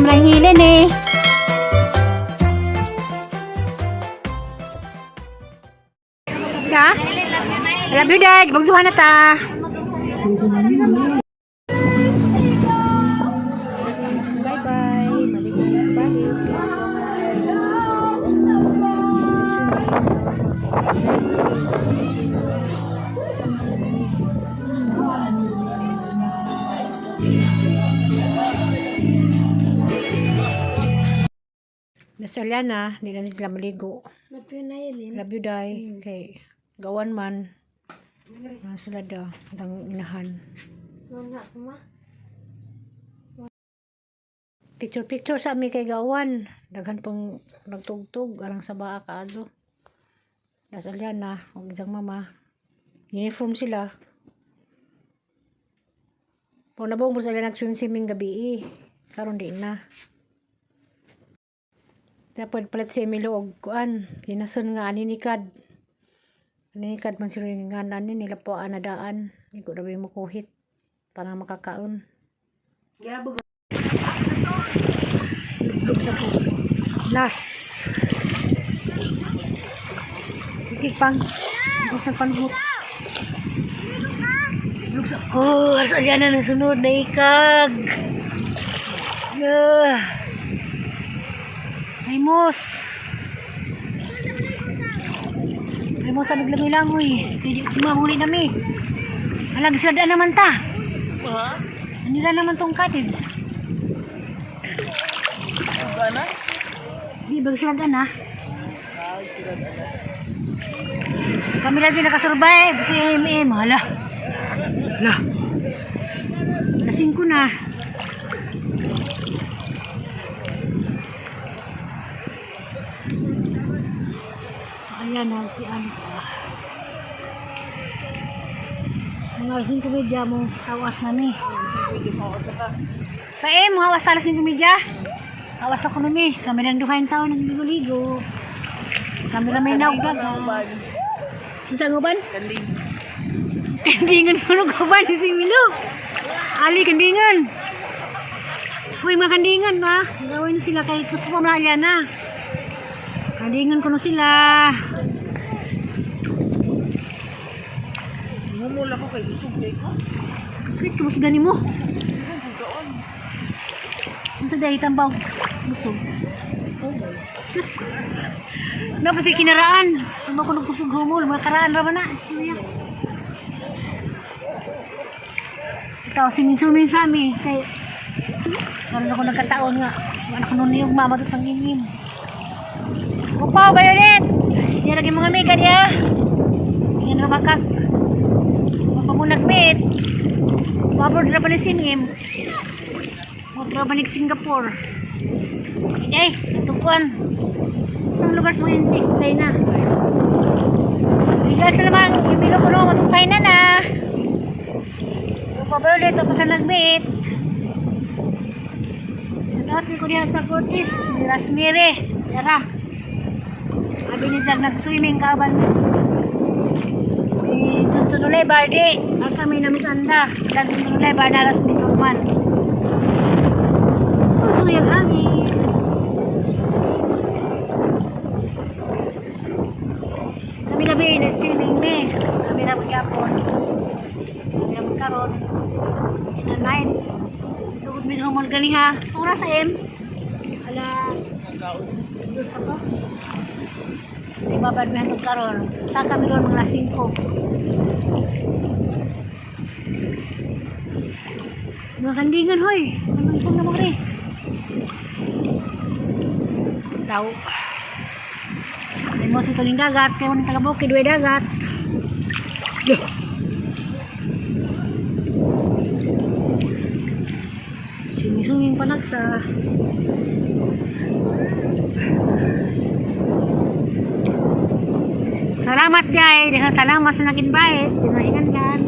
Lang hilin eh. Ka? I love you, Dag. Magduha na ta. Bye-bye. Maligo na balik. Nasa na, hindi na sila maligo. Love you na yun. Love you, Day. Kay gawan man. Mga sila da. Ang inahan. Mga kuma. Picture picture sa ami kay gawan. Daghan pang nagtugtog arang sa baa kaadto. Nasa na og isang mama. Uniform sila. Po nabong mo sila nag-swimming gabi eh. Karon di na. Dapat palit si Emilio og kuan, kinason nga aninikad. Aninikad man sila nga ani nila po anadaan. Di ko na makuhit para makakaon. Luglug sa ko. Last. Sige pang. Gusto panhot. Luglug sa ko. Alas alyan na nasunod na ikag. Yeah. Ay, mos. Ay, mos, sabi lang ilang, uy. Kaya mahuli nami. Alag, sila naman ta. Ha? Nila naman tong cottage. Ba na? Di ba sila na? Kami lang sila nakasurvive si MM. Hala. Hala. Alas 5 na. Ayan na si Alita. Mga alas 5:30 mo, tawas na mi. Sa M, hawas ta alas 5:30. Hawas na ko na mi. Kami lang duhain taon nagligo-ligo. Kami lang may naugdag. Sa nguban? Kanding. Kandingan mo nung guban si Milo. Ali, kandingan. Uy, mga kandingan ma. Gawin na sila kay gusto mo na na. Kandingan ko na sila. Ngumul ako kay busog kay ko. Sweet, kumusta gani mo? Ano sa dahil tambaw? Busog. Napos si kinaraan. Ano ko nagkusog humol? Mga karaan ra ba na? Siya. Ito, suming-suming sa ami. Kay, karon ako nagkataon nga. Wala ko nun yung mama doon pangingin. Upaw, Violet! Yan lagi mga amiga niya. Yan ra ka. Mapamunag meet. Wabor na pa ni Simim. Motra ba ni Singapore? Eh, tukuan. Isang lugar sa mga intik, China. Bigas na naman, ibilo ko no, matong China na. Upa ba ulit, tapos sa nag-meet. Sa dati ko diyan sa Cortis, ni Rasmire. Tara. Abi ni Jack nag-swimming kaban. Ni Tuntunulay Bardi. Ang kami na misanda. Sila Tuntunulay Bardi, ni Norman. Puso yung hangin. Kami gabi, nag-swimming mi. Kami na maghapon. Kami na magkaroon. In the night. Sugod mi humol gani ha. Oras sa M. Alas 2 pa to. Di ba ba mi hantod karon? Sa kami ron mga alas 5. Mga kandingan hoy. Anong pong naman rin? Tao. May mo sa dagat, kaya mo taga bukid, way dagat. Duh. Sumisuming panagsa. Salamat guys, daghang salamat sa nag-invite. Dinahingan kan.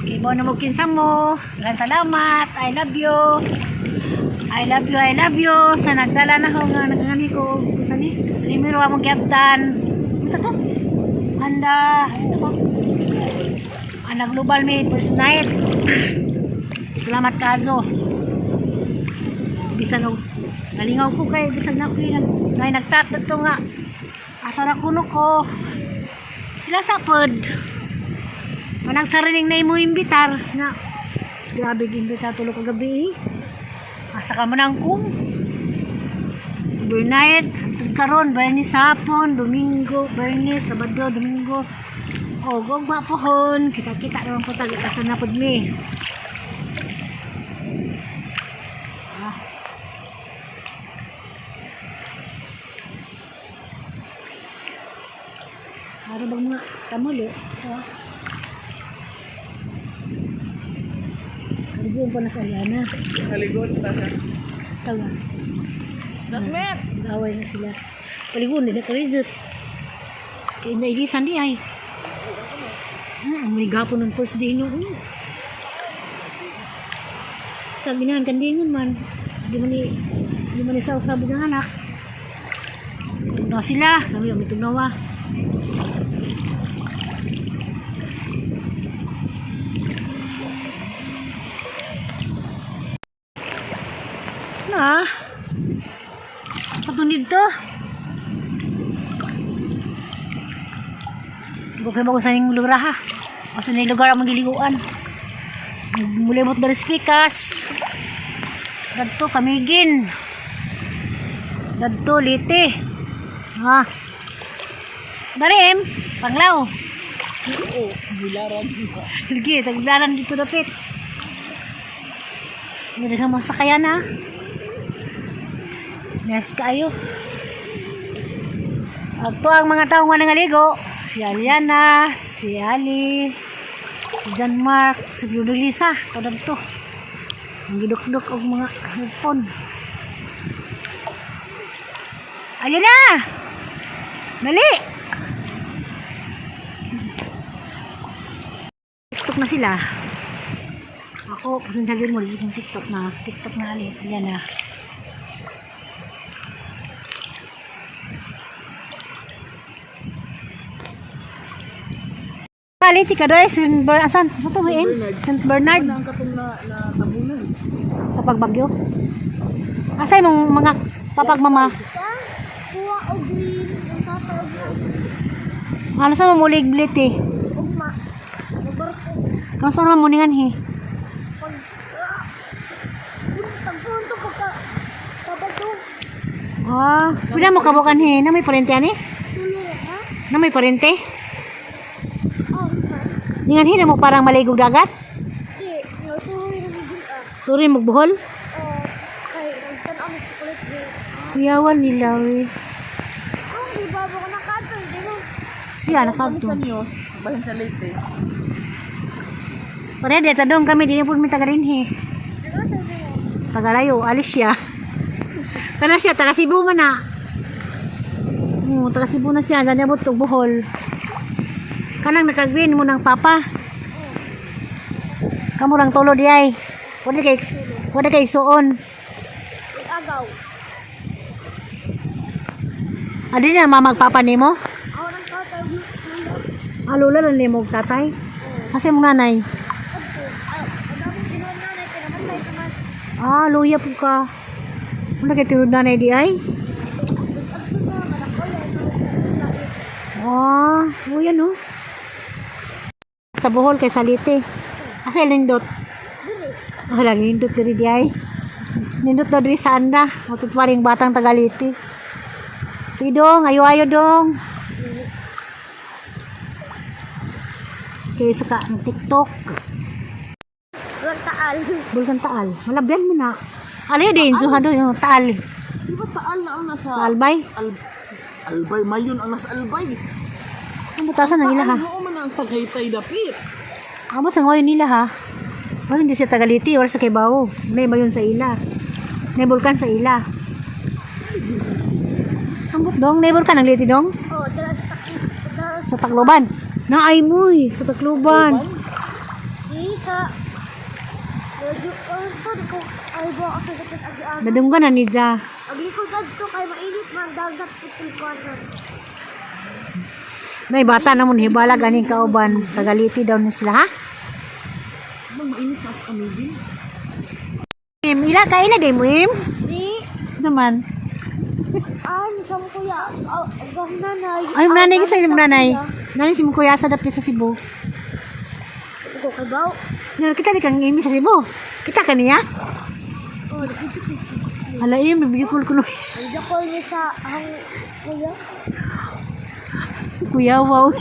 Kibo na mo kinsa mo. Daghang salamat. I love you. I love you, I love you. Sa nagdala na ko nga nagangani ko. Sa ni? Primero among giabtan. Unsa to? Anda, ano ko? Anda global may first night. Salamat kazo. Bisan og nalingaw ko kay bisan na ko nag nay nagchat dito nga. Asa ra kuno ko. Sila sa pod. Manang sariling na imo imbitar nga. Grabe imbitar tulo ka gabi eh. Asa ka man ang kung. Overnight, karon Bernis hapon, Domingo, Bernis, Sabado, Domingo. O, gugma pohon, kita-kita naman po tayo, asa na pod mi. Ah. Para bang mga tamuli? Ah. Karbuan pa na sa Aliana. Kaligon ta siya. Tawa. Natmet. Nag-away na sila. Paligon, nila karizot. Kaya nailisan di ay. Ang muli gapon ng first day nyo. Sabi niyan, kandingon man. Di man ni sa usab ng anak. Tugnaw sila. Kami, may tugnaw ah. Na. Sa tunid to. Bukay ba ko sa ning lugar ha? O sa ning lugar among giliguan. Mulibot na spikas. Dadto Camiguin. Dadto Leyte. Ha. Darim, Panglao. Oo, bilaran. Lagi, taglaran dito dapit. Hindi ka masakayan ha. Nice kayo. Agto ang mga tao nga nangaligo. Si Aliana, si Ali, si John Mark, si Bruno Lisa. Ito to. Ang gidukduk og mga hupon. Aliana! Dali! TikTok na sila. Ako, pasensya din mo, yung TikTok na. TikTok na ali. Ayan na. Ali, tika doy, Saint Bernard, asan? Sa to, eh? Saint Bernard. Ano ang katong na na tabunan? Sa pagbagyo. Asay mong mga papag mama? Sa kuha og green, ang tata og Ano sa mamulig blit eh? ugma. Mabarko Kamusta naman muningan he? pag pagpunto ko ka Sabado, Ah, pila mo kabukan he? Na may parente ani? tulo ha? Na may parente? Oh, ha? Ningan he na mo parang maligog dagat? Di, nasuhoy na gigil ah. Suri magbuhol? Oh, kay nagtan-aw ng chocolate drink. Kuyawan nila we. Oh, di ba ba ko nakatol, di ba? Siya nakadto. Sa news, bahin sa Leyte. Pare dito dong kami dinhi pud mi taga dinhi. Ano sabi mo? Tagalayo, alis siya. Kana siya taga Cebu man na. Oo, taga Cebu na siya, ganyan mo Bohol. Kanang naka-green mo ng papa. Kamo rang tulo di ay. Wala kay suon. Agaw. Adi na mama papa nimo? Ako ng tatay, Ah, lola lang nimo og tatay. Kasi mong nanay. Adto. Ay, ang daming ginawa nanay, kinamatay naman. Ah, luya po ka. Wala kay tinud nanay di ay. Adto sa mga nakoy, Ah, luya no. Sa Bohol kay Salite. Asa lindot? Ah, lagi nindot diri di ay. Nindot daw diri sa anda. Matutwaring batang Tagaliti. Sige dong, ayo-ayo dong. Kay sa ka ng TikTok. Walang taal. Bulkan Taal. Malabyan mo na. Alayo din, Zuha doon yung Taal. Di ba Taal na ang nasa Taal bay? Albay, mayon ang nasa Albay. Ang butasan ng ila ha. Taal mo man ang Tagaytay dapit. Amo sa ngayon nila ha. Wala hindi siya Tagaliti, wala sa Kibao. May mayon sa ila. May bulkan sa ila. Ambot dong, may bulkan ang liti dong. Oh, dala sa dala Sa Tacloban. Naay mo eh, sa Tacloban. sa Medyo, oh, ito, di ko, ay ba ako sa dapat agi-agi. Nadunggan na ni Ja. Aglikod adto kay mainit man dagat putul ko. May bata na mun hibala ganing kauban. Tagaliti daw ni sila ha. Mang mainit na sa Camiguin. Im, ila ka ila di mo im. Naman. Ah, sa mo kuya. Ah, ang nanay. Ay, nanay kasi sa nanay. Nanay si mong kuya sa dapit sa Cebu. Ko kabaw. Nga kita di kang imi sa Cebu. Kita ka niya? Oh, dito ko. Hala im, bibigyan ko kuno. Ang ko niya sa ang kuya. Kuya, wow.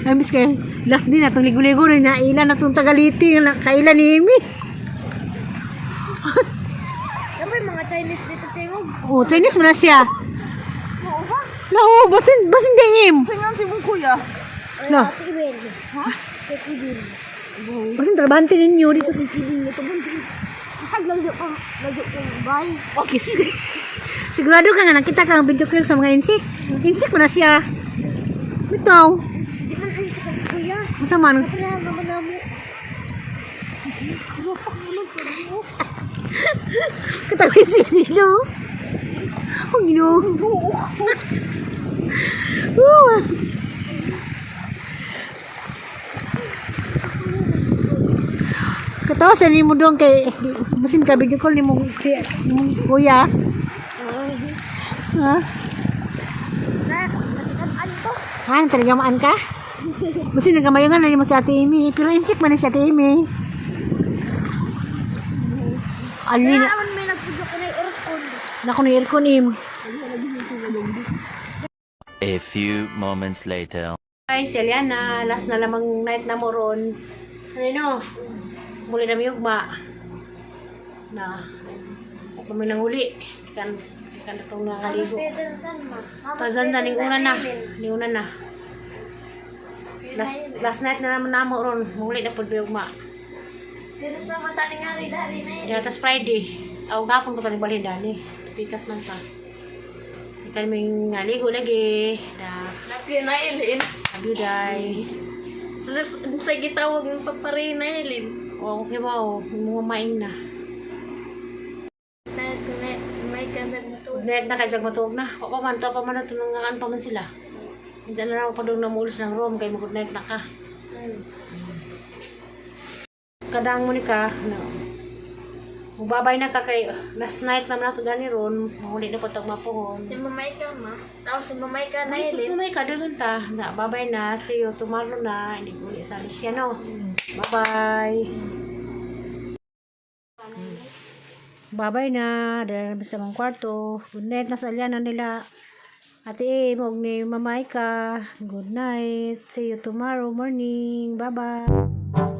Ay, miss kay last din atong ligo-ligo na naila na tong tagaliti na kaila ni Amy. Dapat mga Chinese dito tingog. Oh, Chinese man na siya. Oo ba? Lao, basin basin di im. Singan si mong kuya. No. Ate Ibel. Ha? Ate Ibel. Basin trabante ninyo dito sa Isag lagyo ko, lagyo ko bay. Okay. Sigurado ka nga nakita ka ang video call sa mga insik. Insik man na siya. Bitaw. Di man ay sa kuya. Unsa man? Kaya naman namo. Rupak mo lang pero. Kita ko si Nino. Oh, Ginoo. Oh. Katawa sa nimo dong kay basin ka video call nimo si imong kuya. Ha? Na, natikan to. Ha, talaga maan ka? Basin nagkamayungan na nimo si Ate Amy, pero insik man ni si Ate Amy. Ali Kaya na, naman may nagpuyo ko na aircon. nako ni aircon im. A few moments later. Hi, si Eliana. Last na lamang night na mo ron. Ano no? Muli na miyugma. Na. Ako may nanguli. Kan kan itong nakaligo. Paganda ning una na. Ning una na. Last night na naman namo ron. Muli na pud miyugma. Pero sa mata ni nga rin dali na. Ya, tas Friday. Aw gapon ko tani balhin dani. Pikas man ta. Ikan may ngaligo lagi. Da, Happy na Ilin. abuday. Sa gitawag ng papari na Ilin. O, okay ba o? Mga maing na. May kandag mo to. Net na kay matuog na. O pa man to pa man na tunungan pa man sila. Hindi na raw pa doon namulos ng room kay mag night na ka. Kadang mo ni ka no. Mubabay na ka kay last night naman nato gani ron, mahuli na po tag mapuhon. Si mamay ka ma. Tapos si mamay ka na Ay, Ilin. mamay ka doon ta. Na, babay na. See you tomorrow na. Hindi ko uli sa Alicia, no? Bye-bye. Babay na. Dala na sa mga kwarto. Good night na sa Aliana nila. Ate Em, og ni Mama Ika. Good night. See you tomorrow morning. Bye-bye.